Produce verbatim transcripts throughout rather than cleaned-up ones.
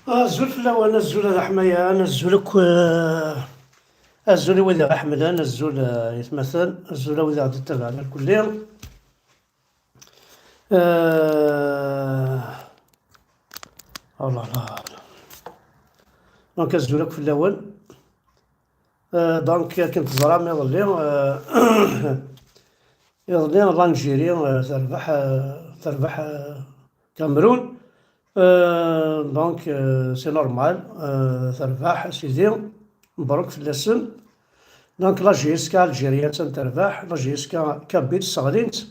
Azul fell-awen, azul a leḥmayan, azul akk, eh, azul i wid i ɣ-iḥemmlen, azul, eh, aytmaten, azul a wid i ɣ-d-ittabaɛen irkelli. Eh, oh là là. Donc, azul akk fell-awen. Eh, donc, akken teẓram iḍelli, eh, iḍelli l'Algérie, eh, terbeḥ, eh, terbeḥ, eh, Cameroun. Euh, donc, euh, c'est normal, euh, terbeḥ, a sidi, mebruk fell-asen. Donc, la J S K Algérie attan terbeḥ, la J S K Kabyle sseɣlin-tt.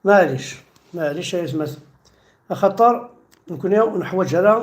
Maɛlic, maɛlic ay atmaten. Axaṭer nekni ur neḥwaǧ ara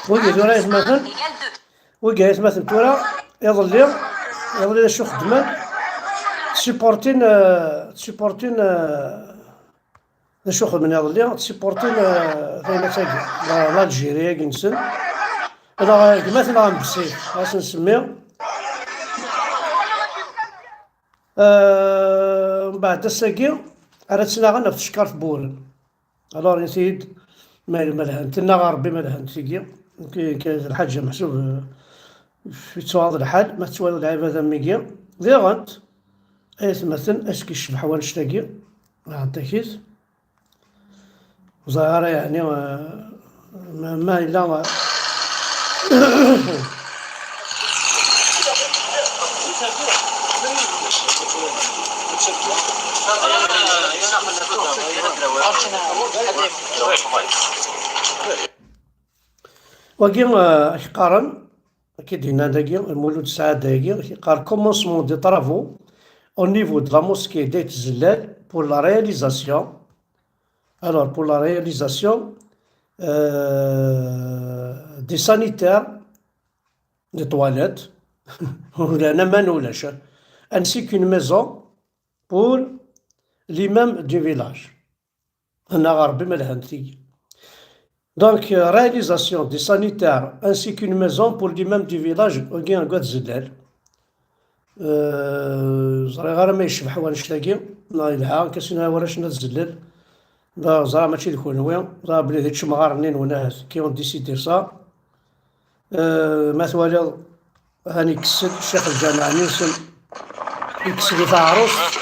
Wigi tura aytmaten, wigi aytmaten tura, iḍelli, iḍelli d acu xeddmen? Supportin, eh, supportin, eh, d acu xedmen iḍelli? Supportin, eh, taymat-agi, la-, l'Algérie-agi-nsen. Neɣ gma-tneɣ n Bessif, ad as-nsemmi. Eh, mbeɛd ass-agi, ara ttnaɣen ɣef tcekkart n Wewren. Alors, init-iyi-d ma, ma lhant. Tenna ɣer Rebbi ma lhant tigi. Nekk, nekk, d lḥaǧa meḥsub, eh, yettwaɣeḍ lḥal, ma tettwaliḍ lɛibad am wigi. Diɣent, ay atmaten, ass-ki yecbeḥ wannect-agi. Ɛeṭṭakit. Ẓriɣ ara yeɛni, eh, ma, ma yella, eh, wagi, eh, ak-qqaren, akka d-yenna dagi, Lmulud Sɛada-agi, ak-yeqqar commencement des travaux au niveau de la mosquée d'Ayt Zellal pour la réalisation, alors pour la réalisation, euh, des sanitaires, des toilettes, ulac aman ulac, ainsi qu'une maison pour l'imam du village. Annaɣ Rebbi ma lhant tigi. Donc, euh, réalisation des sanitaires ainsi qu'une maison pour l'imam du village, wagi deg At Zellal. Euh, ẓriɣ ara ma yecbeḥ wannect-agi, neɣ yelha, akka sin warrac n At Zellal. Da ẓriɣ mačči d kunwi, ẓriɣ belli d ičemɣaren-nni-nwen ahat qui ont décidé ça. Euh, ma twaliḍ, hani yekkes-d ccix lǧameɛ-nni-nsen, yekkes di taɛrust.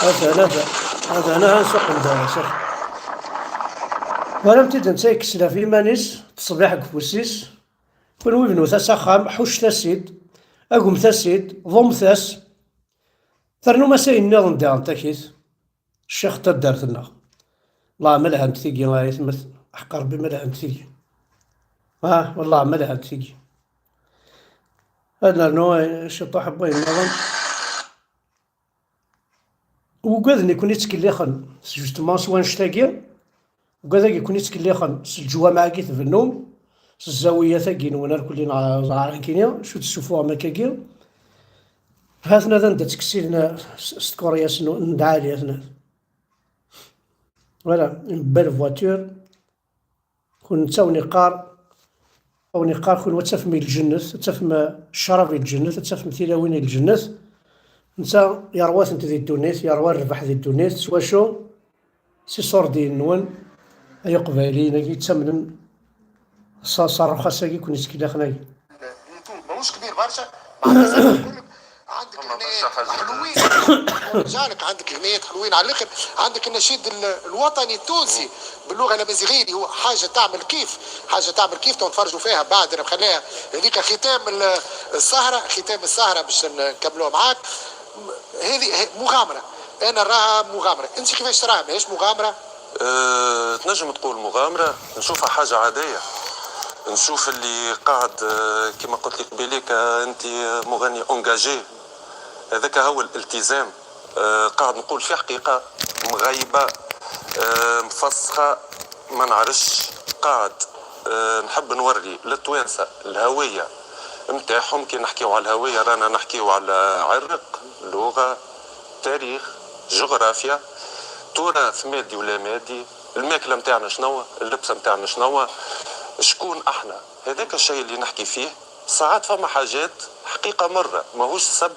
Atan, atan, atan, aha, nsuq-d, a Ccix. Walamt-id netta yekkes lɛaf iman-is, ttṣebiḥ deg ufus-is. Kunwi bnut-as axxam, ḥuccet-as-id, agmet-as-id, ḍumet-as. Ternum-as ayen nniḍen diɣen takit. Ccix n taddart-nneɣ. Wellah ma lhant tigi ay atmaten, ḥeqq Rebbi ma lhant tigi. Ah, wellah ma lhant tigi. Ad nernu, eh, ciṭuḥ n wayen nniḍen. Ugaden i ken-ittkellixen, justement s wannect-agi, ugaden i ken-ittkellixen s leǧwameɛ-agi tbennum, s zzawiyat-agi-nwen arkelli neɣ ẓɛar nekkini, acu d-tessufuɣem akkagi? Ha-ten-ad anda ttkessilen s, s tkuryas n, n dɛali, ha-ten-ad. Voilà, une belle voiture. Kun netta wen-iqqar, wen-iqqar kun ad tafem i lǧennet, ad tafem ccrab i lǧennet, ad tafem tilawin i lǧennet. Netta yerwa-tent di ddunit, yerwa rrbeḥ di ddunit, s wacu? S iṣurdiyen-nwen, ay iqbayliyen-agi yettamnen s, s rruxas-agi kun-ittkellaxen-agi. ماهوش كبير برشا. مع الناس هذا الكل، عندك غنايات حلوين. جالك عندك غنايات حلوين على الاخر. عندك النشيد ال-، الوطني التونسي باللغه الامازيغيه، اللي هو حاجه تعمل كيف، حاجه تعمل كيف. تو نتفرجوا فيها بعد، انا مخليها هذيك ختام ال-، السهره، ختام السهره باش نكملوها معاك. هذه هي مغامره، انا راها مغامره. انت كيفاش تراها؟ ماهيش مغامره؟ أه، تنجم تقول مغامرة، نشوفها حاجة عادية. نشوف اللي قاعد، أه، كما قلت لك بليك، أه، أنت مغني أونجاجي، هذاك هو الالتزام. أه، قاعد نقول في حقيقة مغيبة، أه، مفسخة، ما نعرفش. قاعد، أه، نحب نوري للتوانسة الهوية متاعهم. كي نحكيو على الهوية، رانا نحكيو على عرق، لغة، تاريخ، جغرافيا، تراث مادي ولا مادي، الماكلة متاعنا شنوة، اللبسة متاعنا شنوة، شكون احنا. هذاك الشيء اللي نحكي فيه. ساعات فما حاجات حقيقة مرة، ماهوش سب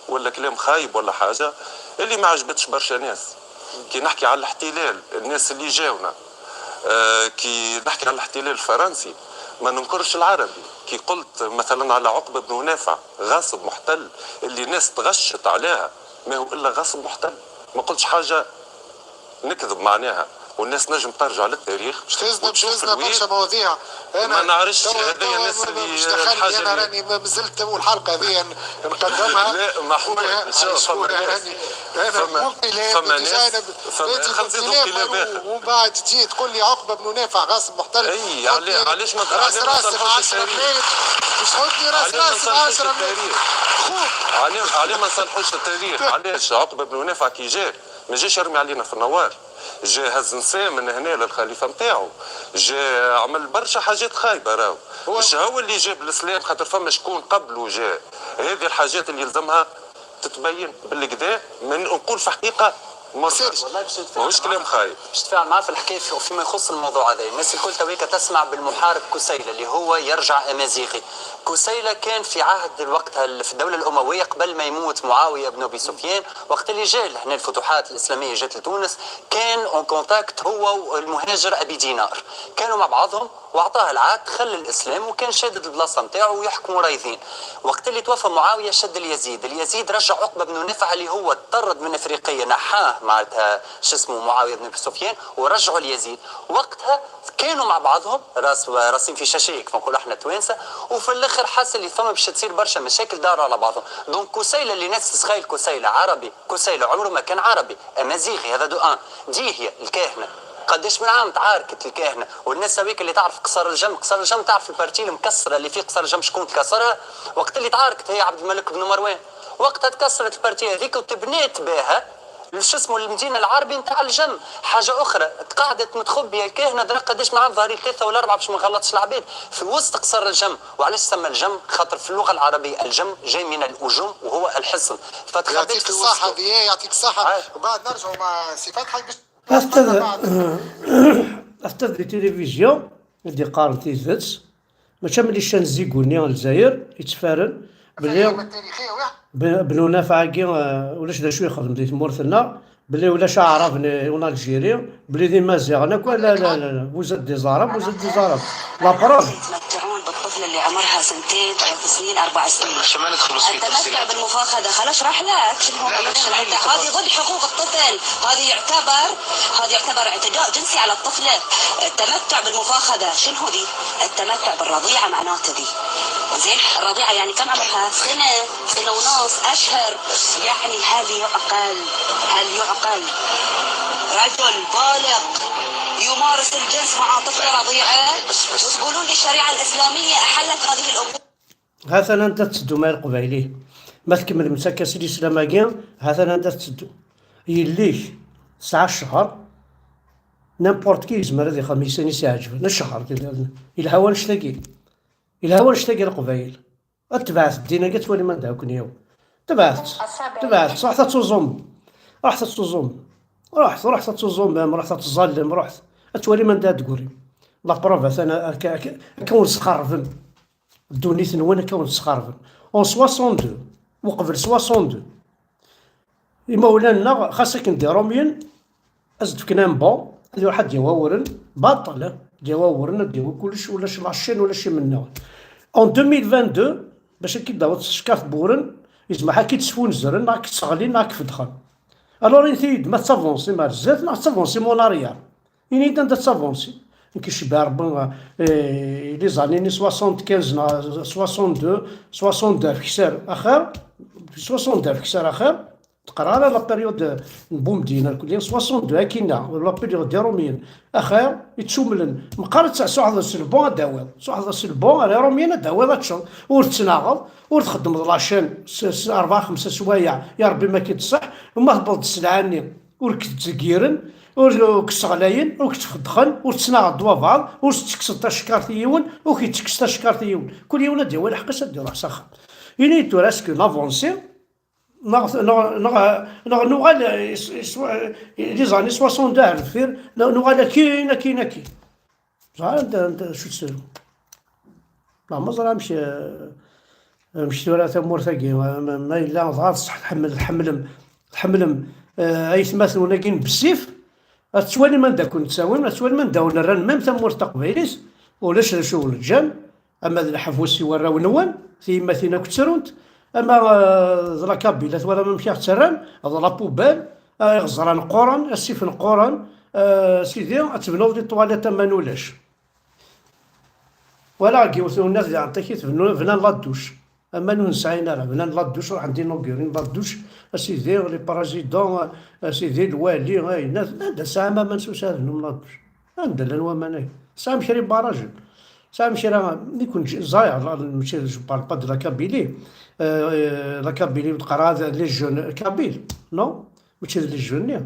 ولا كلام خايب ولا حاجة، اللي ما عجبتش برشا ناس. كي نحكي على الاحتلال، الناس اللي جاونا، آه، كي نحكي على الاحتلال الفرنسي، ما ننكرش العربي. كي قلت مثلًا على عقبة بن نافع غاصب محتل، اللي الناس تغشت عليها، ما هو إلا غاصب محتل. ما قلتش حاجة نكذب معناها، والناس نجم ترجع للتاريخ. مش خزنا، مش وتشوف خزنا الويل. برشا مواضيع. ما نعرفش، توا، هذايا توا الناس اللي باش دخلني، الحاجة أنا اللي راني ما زلت أول حلقة هذه ن-، نقدمها. لا، محمود، شوف، فما ناس، راني، أنا فما، ممكن لا فما ناس، فما، خلينا نزيدوا انقلاب آخر. ومن بعد تجي تقول لي عقبة بن نافع غاصب محتل. إي، علي-، علاش ما، راس، علاش ما راس مع عشرة بلاير؟ مش تحطني راس، علاش ما راس مع عشرة بلاير؟ خوك. علي-، علاش ما نصلحوش التاريخ؟ علاش عقبة بن نافع كي جا، ما جاش يرمي علينا في النوار؟ جا هز نسام من هنا للخليفة متاعو، جا عمل برشا حاجات خايبة راهو. هو مش هو اللي جاب الإسلام، خاطر فما شكون قبله جا. هذه الحاجات اللي يلزمها تتبين بالكدا، من نقول في حقيقة مرة. سيرج. والله باش نتفاعل ماهوش كلام معاه. خايب. باش نتفاعل معاه في الحكاية في-، فيما يخص الموضوع هذا. الناس الكل تويكا تسمع بالمحارب كسيلة اللي هو يرجع أمازيغي. كسيلة كان في عهد الوقت هال-، في الدولة الأموية قبل ما يموت معاوية بن أبي سفيان، وقت اللي جاء لهنا الفتوحات الإسلامية جات لتونس، كان اون كونتاكت هو والمهاجر أبي دينار، كانوا مع بعضهم وعطاه العهد، خلى الإسلام وكان شادد البلاصة متاعه ويحكموا رايضين. وقت اللي توفى معاوية شد اليزيد، اليزيد رجع عقبة بن نافع اللي هو طرد من إفريقية، نحاه معناتها شو اسمه معاوية بن أبي سفيان ورجعه اليزيد. وقتها كانوا مع بعضهم راس، راسين في شاشيه كيف نقولوا احنا توانسه، وفي الاخر حصل اللي فما باش تصير برشا مشاكل داروا على بعضهم. دونك كسيله اللي الناس تتخيل كسيله عربي، كسيله عمره ما كان عربي، امازيغي هذا دو ان. دي هي الكاهنه، قداش من عام تعاركت الكاهنه والناس هذيك اللي تعرف قصر الجم، قصر الجم تعرف البارتي المكسره اللي في قصر الجم شكون كسرها؟ وقت اللي تعاركت هي عبد الملك بن مروان، وقتها تكسرت البارتي هذيك وتبنيت بها شو اسمه المدينة العربي نتاع الجم. حاجة أخرى، تقاعدت متخبية الكاهنة درا قداش معاه، ظهري ثلاثة ولا أربعة باش ما نغلطش العباد، في وسط قصر الجم. وعلاش سمى الجم؟ خاطر في اللغة العربية الجم جاي من الأجوم وهو الحصن، فتخبيت يعطيك في الصحة وسطه. دي، يعطيك الصحة. آه. وبعد نرجعوا مع سي فتحي باش أستاذ، أستاذ دي تلفزيون، اللي قارن تيزتس، ماشي ملي شان الزيكوني الجزائر يتفارن بلي ب-، بنو نافع كي، آه، ولاش دا شو يخدم دي تمورثنا، بلي ولاش عرب ن-، ون الجيري، بلي دي مازيغ، انا كون لا، لا، لا، لا، vous êtes des arabes، vous êtes des arabes. La preuve. يتمتعون بالطفلة اللي عمرها سنتين، ثلاث سنين، أربع سنين. عشان ما ندخلوا في التمتع بالمفاخذة، خلاص راح لك. شنو هو لا، لا، بعدين لا، لا، هذه ضد حقوق الطفل، هذه يعتبر، هذا يعتبر اعتداء جنسي على الطفلة. التمتع بالمفاخذة، شنو هو ذي؟ التمتع بالرضيعة معناته ذي. زين، الرضيعة يعني كم عمرها؟ سنة، سنة ونص، أشهر. يعني هل يعقل؟ هل يعقل؟ رجل بالغ يمارس الجنس مع طفلة رضيعة؟ وتقولون لي الشريعة الإسلامية أحلت هذه الأمور؟ هاثنا انت تسدو ما القبايلي. ما تكمل مسكس الإسلام أجين، هاثنا انت تسدو. يليك ساعة الشهر، نيمبورت كي يزمر هذه خميسين يسعجبن الشهر كذا. يلها وانش تاقي، يلها وانش تاقي القبايل. اتبعت الدين، قلت ولي من داك نيو. تبعت، تبعت، رحت تزوم، رحت تزوم، رحت، رحت تزوم، رحت تظلم، رحت. اتولي من داك تقولي. La preuve, atan akka, akka, akka wen-sxerben. Ddunit-nwen akka wen-sxerben. En soixante-deux, uqbel soixante-deux. Imawlan-nneɣ, xas akken d Irumyen, ad s-d-fken un bon, ad iruḥ ad d-yawi awren, baṭel, ad d-yawi awren, ad d-yawi kullec, ulac la Chine, ulac imennaɣ. En deux mille vingt-deux, bac ad k-id-taweḍ tseckart n wuren, yezmer ad k-id-sfunzren, neɣ ad k-sseɣlin, neɣ ad k-fedxen. Alors, init-iyi-d, ma tettavansim ar zdat, neɣ tettavansim en arrière? Ini-yi-d anda tettavansim. Nekk icebbeɛ Rebbi, eh, les années soixante-quinze neɣ soixante-deux, soixante-deux afekser axir, soixante-deux afekser axir, teqra ara la période n Boumediene, nekkni soixante-deux akkinna, la période des Romiens. Axir, ittumlen, meqqar ad tsuɛdeḍ s le bon ad d-tawiḍ, tsuɛdeḍ s le bon ar Irumyen ad d-tawiḍ ad teččeḍ, ur tettnaɣeḍ, ur txeddmeḍ la Chine s, s rebɛa xemsa swayeɛ, ya Rebbi ma k-id-ṣṣeḥ, ma tewweḍ-d sselɛa-nni, ur k-ttdeggiren, ur, ur k-sseɣlayen, ur k-ttfeddxen, ur tettnaɣeḍ d wabaɛḍ, ur tettekkseḍ tacekkart i yiwen, ur k-yettekkes tacekkart i yiwen. Kul yiwen ad d-yawi lḥeqq-is ad d-iruḥ s axxam. Ini-yi-d tura, est-ce que navancé, neɣ, neɣ, neɣ, neɣ nuɣal, eh, is-, is-, eh, les années soixante-deux ar deffir, neɣ nuɣal akkin, akkin, akkin. Ẓer anda, anda, acu ttru. La, ma ẓer amek, eh, amek tura tamurt-agi, ma, ma, ma yella dɣa d ṣṣeḥ tḥemmel-, tḥemmlem, tḥemmlem, eh, aytmaten-agi n bessif, ad tettwalim anda ken-ttawin, ad tettwalim anda wen-rran, même tamurt taqbaylit, ulac d acu wen-ǧǧan, ama d leḥbus i warraw-nwen, tiyemmatin akk ttrunt, ama, eh, d la Kabyle, twalam amek i ɣ-ttarran, d la poubelle, eh, iɣeẓran qquren, asif n qquren, eh, sidi, ad tebnuḍ di ṭwalit aman ulac. Walaɣ deg yiwet n unnar di Ɛeṭṭik i tebnu-, bnan la douche. Aman ur nesɛin ara, bnan la douche, ruḥen d-inaugurin la douche, a sidi, les présidents, a sidi, lwali, ayen, anda tesɛam aman s usaden n la douche? Anda llan waman-agi? Tesɛam kra n ibarrajen? Tesɛam kra, nekkni ẓayeɣ, la, mačči, je parle pas de la Kabylie. Euh, la Kabylie, teqra d les jeunes kabyles, non? Mačči d les jeunes-nni.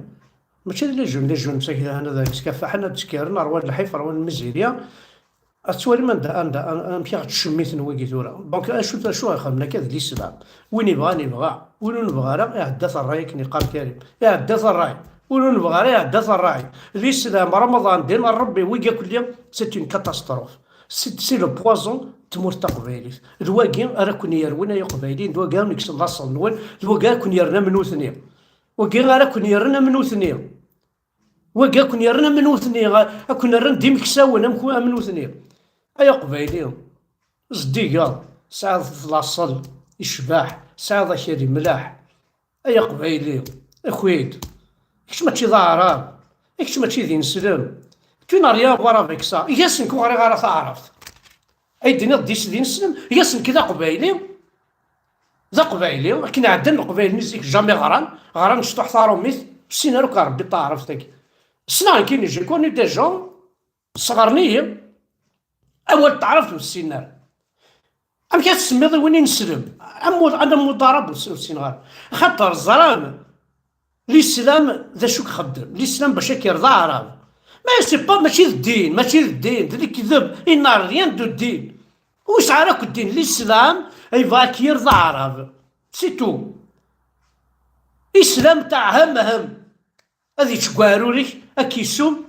Mačči d les jeunes, les jeunes, msakit, hana da, skafaḥen, ad ttekkaren, rwan lḥif, rwan lmizirya. Ad twalim anda, anda, an-, amek i ɣ-ttcemmiten wigi tura. Donc, acu, acu ara xedmen akka d l'islam? Win ibɣan ibɣa, win ur nebɣi ara iɛedda-t ṛṛay, akken yeqqar Karim. Iɛedda-t ṛṛay. Win ur nebɣi ara iɛedda-t ṛṛay. L'islam, Ramadan, din n Ṛebbi, wigi akk-nni, c'est une catastrophe. C'est, c'est le poison n tmurt taqbaylit. D wagi ara ken-yerwen ay Iqbayliyen, d wagi ara ken-yekksen laṣel-nwen, d wagi ara ken-yerren am nutni. Wagi ara ken-yerren am nutni. Wagi ad ken-yerren am nutni, ad ken-rren d imeksawen am ku-, am nutni. Ay Aqbayli, zeddigeḍ, tesɛiḍ laṣel icbeḥ, tesɛiḍ akal imlaḥ. Ay Aqbayli, aki-d. Kečč mačči d aɛrab, kečč mačči d ineslem. Tu n'as rien à voir avec ça. Eg-as nekk ur ɣriɣ ara taɛrabt. Ay d-tiniḍ d is-, d ineslem, eg-as nekk d aqbayli. D aqbayli, akken ɛeddan leqbayel-nni zik, jamais ɣran, ɣran cṭuḥ tarumit, ur ssinen ara akk Rebbi taɛrabt-agi. Ssneɣ nekkini, j'ai connu des gens, sɣren-iyi, awal n taɛrabt ur ssinen ara. Amek ad tsemmiḍ i win ineslem? Am mu-, am mudarab ur s-, ur ssineɣ ara. Xaṭer ẓran l'islam d acu i ixeddem. L'islam bac ad k-yerr d aɛrab. Mais c'est pas, mačči d ddin, mačči d ddin, d lekdeb, il n'a rien de ddin. Ur yesɛi ara akk ddin. L'islam yebɣa ad k-yerr d aɛrab. C'est tout. Islam tɛhem hem. Ad yečč deg uɛrur-ik, ad k-yessum.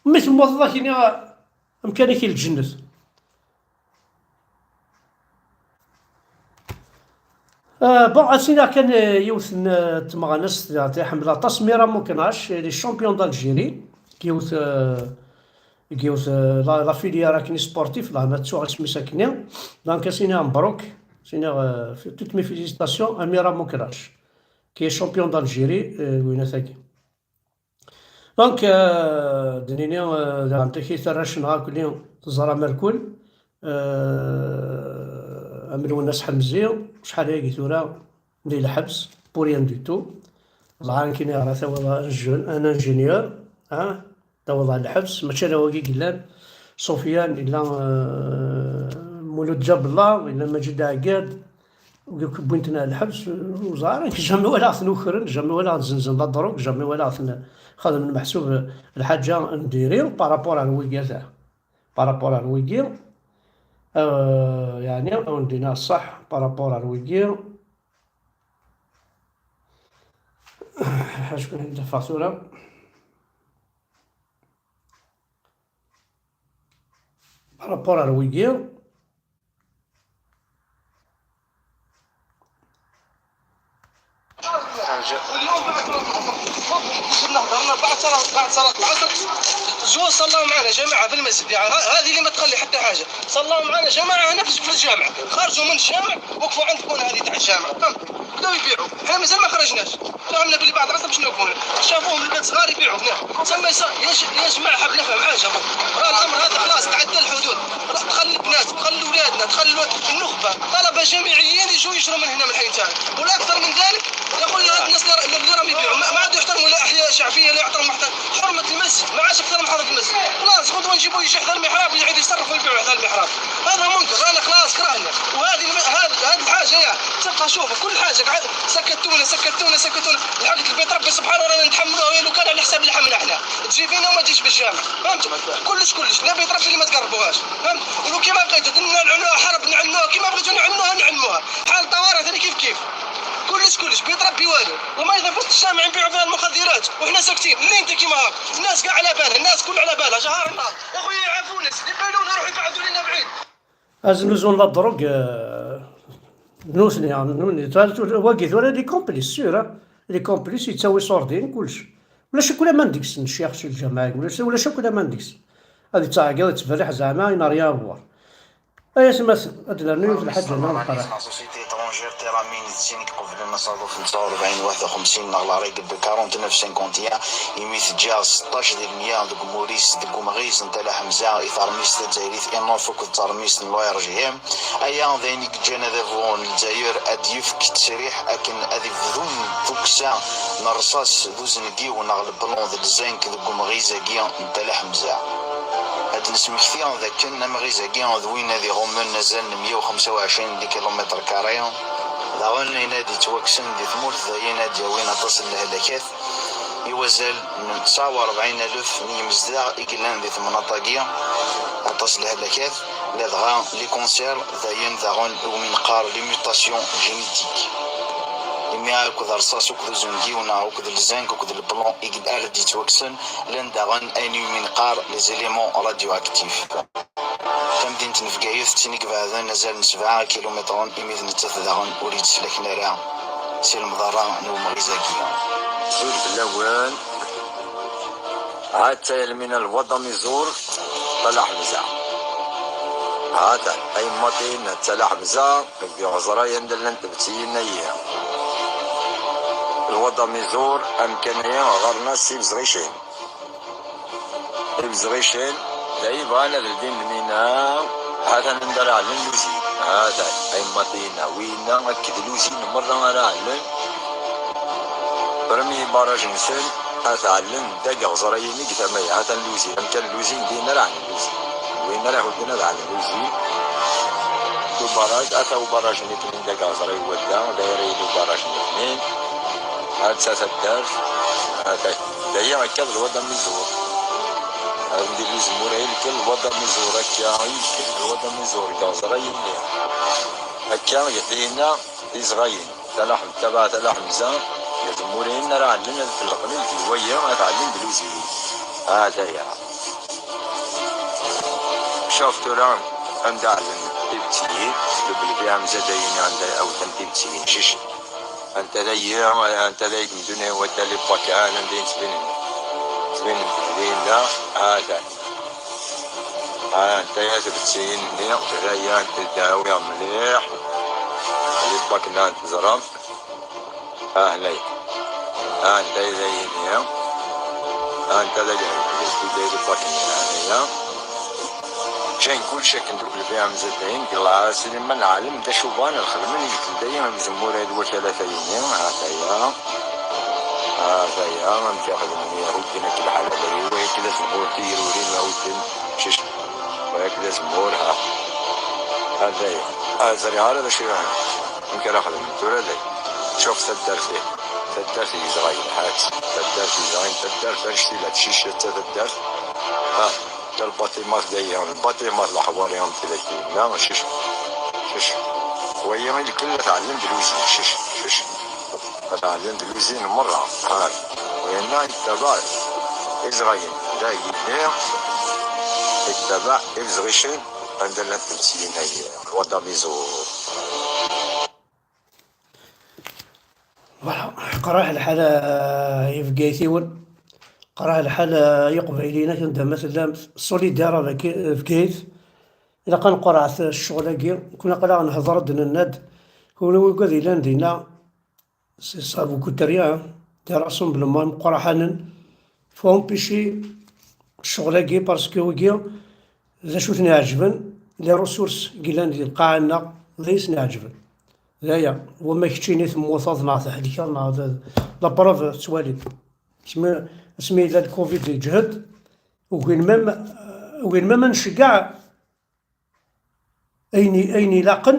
Mi temmuteḍ, ad k-ini amkan-ik i lǧennet. Euh, bon, ad s-iniɣ kan, euh, yiwet n, euh, tmeɣnast, euh, i ḥemmleɣ aṭas, Mira Moknac, les champions d'Algérie, deg yiwet, euh, deg yiwet, euh, la, la filière akni sportif, la, ma ttuɣ isem-is akni. Donc, ad s-iniɣ mbruk, ad s-iniɣ, euh, toutes mes félicitations à Mira Moknac, qui est champion d'Algérie, euh, winat-agi. Donc, euh, d-nini, euh, daɣen takit arrac-nneɣ akni teẓram irkul, euh, am Lwennas Ḥemzi, acḥal ayagi tura di lḥebs, pour rien du tout. Ẓran kini ara tawiḍ un jeune, un ingénieur, hein, tawiḍ ɣer lḥebs, mačči ala wagi i yellan. Sufyan, yella, euh, Mulud Ǧabella, yella Maǧid Ɛeggad, wigi akk wwin-ten ɣer lḥebs, ur ẓriɣ ara, jamais walaɣ-ten ukren, jamais walaɣ-ten zenzen la drogue, jamais walaɣ-ten xedmen meḥsub lḥaǧa n diri, par rapport ar wigi ata. Par rapport ar wigi, euh, yeɛni, ad wen-d-iniɣ ṣṣeḥ, par rapport ar wigi, acku ad d-afeɣ tura. Rapport ar wigi. بعد صلاة بعد صلاة العصر، جوا صلاو معنا جماعة في المسجد، يعني ه- هذه اللي ما تخلي حتى حاجة. صلاو معنا جماعة هنا في في الجامع، خرجوا من الجامع، وقفوا عند الكون هذه تاع الجامع، فهمت؟ بداو يبيعوا، حنا مازال ما خرجناش. فهمنا باللي بعد العصر باش نوقفوا هنا. شافوهم البنات صغار يبيعوا هنا. تسمى يس- يا ج- يا جماعة، حاب نفهم حاجة برك. راه الأمر هذا خلاص تعدى الحدود. خلاص، دخل البنات، دخل ولادنا، دخل الو- النخبة، طلبة جامعيين يجوا يشروا من هنا من الحي تاعنا. والأكثر من ذلك، يا خويا، هاد الناس اللي را- اللي راهم يبيعوا ما ما عادوا يحترموا لا أحياء شعبية، لا يحترموا حتى حرمة المسجد. ما عادش أكثر من حرمة المسجد. خلاص، غدوة نجيبوا يجي حدا المحراب، يعيد يصرف ويبيعوا حدا المحراب. هذا منكر، هذا خلاص كرهنا. وهذه الم- هذه هذه الحاجة يا تلقى، شوف، كل حاجة قاعد سكتونا، سكتونا، سكتونا. الحق البيت ربي سبحانه رانا نتحملوه، لو كان على حساب اللي حملنا احنا. تجي فينا وما تجيش بالجامع، فهمت؟ كلش، كلش، لا بيت ربي اللي ما تقربوهاش، فهمت؟ ولو كيما بغيتوا نعلنوها حرب، نعلنوها كيما بغيتوا، نعلنوها، نعلنوها. حال الطوارئ ثاني كيف كيف. كلش، كلش، بيت ربي والو. وما إذا في وسط الجامع نبيعوا فيها المخدرات وحنا ساكتين، اللي انت كيما هاك. الناس كاع على بالها، الناس كل على بالها، جهار النار. يا خويا، يعافونا، سيدي، يبعدونا، يروحوا يبعدوا لنا بعيد. Aznuzu n la drogue, euh, nutni, nutni, wagi tura d les complices, sûr, ah. Les complices, yettawi ṣurdin, kullec. Ulac akk laman deg-sen, ccix si lǧameɛ, ulac, ulac akk laman deg-sen. Ad yettɛeggiḍ, yettberriḥ zeɛma, il n'a rien à voir. Ay atmaten, ad d-nernu yiwet lḥaǧa-nni n leqrar. La société étrangère Teramin d tin iqeblen asaḍuf n tesɛa u rebɛin waḥed u xemsin neɣ la règle de quarante-neuf cinquante et un, imi teǧǧa seṭṭac di lmeyya deg umur-is deg umɣiz n Tala Ḥemza i teṛmist tazzayrit Inof akked teṛmist n l'O R G M. Aya d ayen i yeǧǧan adabu n Lezzayer ad d-yefk ttesriḥ akken ad ibdun tukksa n rrṣaṣ d uzengiw neɣ leblanc d lzank deg umɣiz-agi n Tala Ḥemza. Ad d-nesmekti d akken amɣiz-agi d win ad iɣummen azal n meyya u xemsa u ɛecrin di kilumitr kari, daɣen ayen ad yettwakksen di tmurt d ayen ad d-yawin aṭas n lehlakat. I wazal n tesɛa u rebɛin alef n yimezdaɣ i yellan di temnaḍt-agi, aṭas n lehlakat, ladɣa les cancers, d ayen daɣen iwumi neqqar les mutations génétiques. Imi akked rrṣaṣ, akked uzengiw, neɣ akked lzank, akked leblanc i ara d-yettwakksen, llan daɣen ayen iwumi neqqar les éléments radioactifs. Tamdint n Bgayet d tin i ibeɛden azal n sebɛa ikilumitren imi d nettat daɣen ur yettlaken ara si lemḍerra n umɣiz-agi. Ur d lawan. Ha-tt-aya lmina lwad amiẓur, Tala Ḥemza. Ha-t-an, ay maṭin, Tala Ḥemza, deg iɣeẓray anda llant tbettiyin-ayi. Lwad amiẓur, amkan-ayi ɣɣaren-as Ibezɣicin. Ibezɣicin, d ay bɣan ad ldin lmina, ha-t-an anda ara ɛellen luzin. Ha-t-an, ay maṭin, winna akked luzin merra ara ɛellen. Premier barrage-nsen, ad t-ɛellen deg iɣeẓrayen-nni deg tama-ya, ha-t-an luzin, amkan luzin, din ara ɛellen luzin. Win ara iḥudden ad ɛellen luzin. Ubarrage, ata ubarrage-nni n deg iɣeẓray wadda, d ayra yili ubarrage-nni. Ha-tt-a taddart, ha-t-a, d aya akka d lwad amiẓur. Ad ndilli zemmur ay lkel lwad amiẓur, akka i lkel lwad amiẓur, deg iɣeẓrayen-nni. Akka, dinna, d izɣayen. Tala Ḥem-, tabaɛt Tala Ḥemza, d tmuriyin ara ɛellen ad felqen i lǧil waya, ad ɛellen d luzin. Ataya. Cuf tura anda ɛellen tibettiyin, deg lbiɛ Ḥemza dayen anda awten tibettiyin, cici. Anta dayi, anta dayi deg ddunit wadda li bakan, anda yettbinen. Ttbinen din da, atan. Ha, anta ya tbettiyin-nni, tura ya teddawi mliḥ. Li bakan teẓram. Ah, lay. Ah, anta ay d ayini? Ah, anta d agahil. Anta ay d bakken? Ah, ya. Ǧǧan kullec akken deg lbiɛ mzadayen, deg lɛasir, ma nɛlem d acu bɣan ad xedmen, yekk-d aya amzemmur ay d wakala tayini, ha-t-aya. Ha-t-aya, amek i xedmen, hudden akk lḥala, d ayen, wa yak d azemmur, tiyirurin, ma hudden, cic, wa yak d azemmur, ha. Ha-t-aya. Ah, ẓriɣ ara d acu yeɛni. Amek ara xedmen tura d ayen? Tcuf taddart-iw, taddart n yezɣayen, ha-tt, taddart n yezɣayen, taddart annect-ilat, cic, atta taddart, ha, ta lbaṭimat dayi, lbaṭimat, leḥwari, am tidak-nni, cic, cic. Wayi i lkul ad t-ɛellen d luzin, cic, cic. Ad t-ɛellen d luzin merra, ha. Wayenna yettabaɛ izɣayen, dayi, yettabaɛ izɣicen. Anda llant tmesliyin-agi? Lwada Mizo. Voilà, qerreḥ lḥal, ah, i Bgaytiwen, qerreḥ lḥal, ah, i Iqbayliyen akk anda ma tellam, solidaire avec, eh, Bgayet. Ilaq ad nqerɛet ccɣel-agi, kun aql-aɣ nhedder-d, nenna-d, kunwi wigad yellan dinna, c'est ça beaucoup de rien, hein. Des rassemblements imeqqraḥanen, faut empêcher ccɣel-agi, parce que wigi d acu ten-iɛeǧben, les ressources i yellan di lqaɛa-nneɣ d ayen i sen-iɛeǧben. D aya, wama keččini temmuteḍ neɣ tehlikeḍ neɣ d, la preuve tettwaliḍ. Asmi, asmi yella le covid yeǧhed, ugin même, ugin même ad nceggeɛ ayen, ayen ilaqen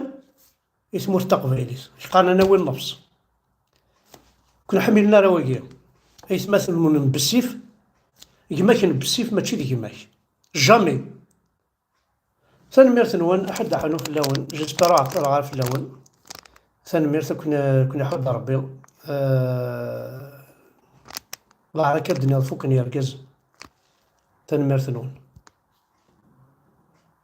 i tmurt taqbaylit. Qqaren anawi n nnefs. Kun ḥmilen ara wagi. Aytmaten n bessif, gma-k n bessif mačči d gma-k. Jamais. Tanemmirt-nwen, aḥuddu aḥnu fell-awen. J'espère ad ɛeṭṭleɣ ara fell-awen. Tanemmirt, ad ken-, ad ken-iḥudd Rebbi. Euh, Allah ara k-d-nniɣ fukken yergaz. Tanemmirt-nwen.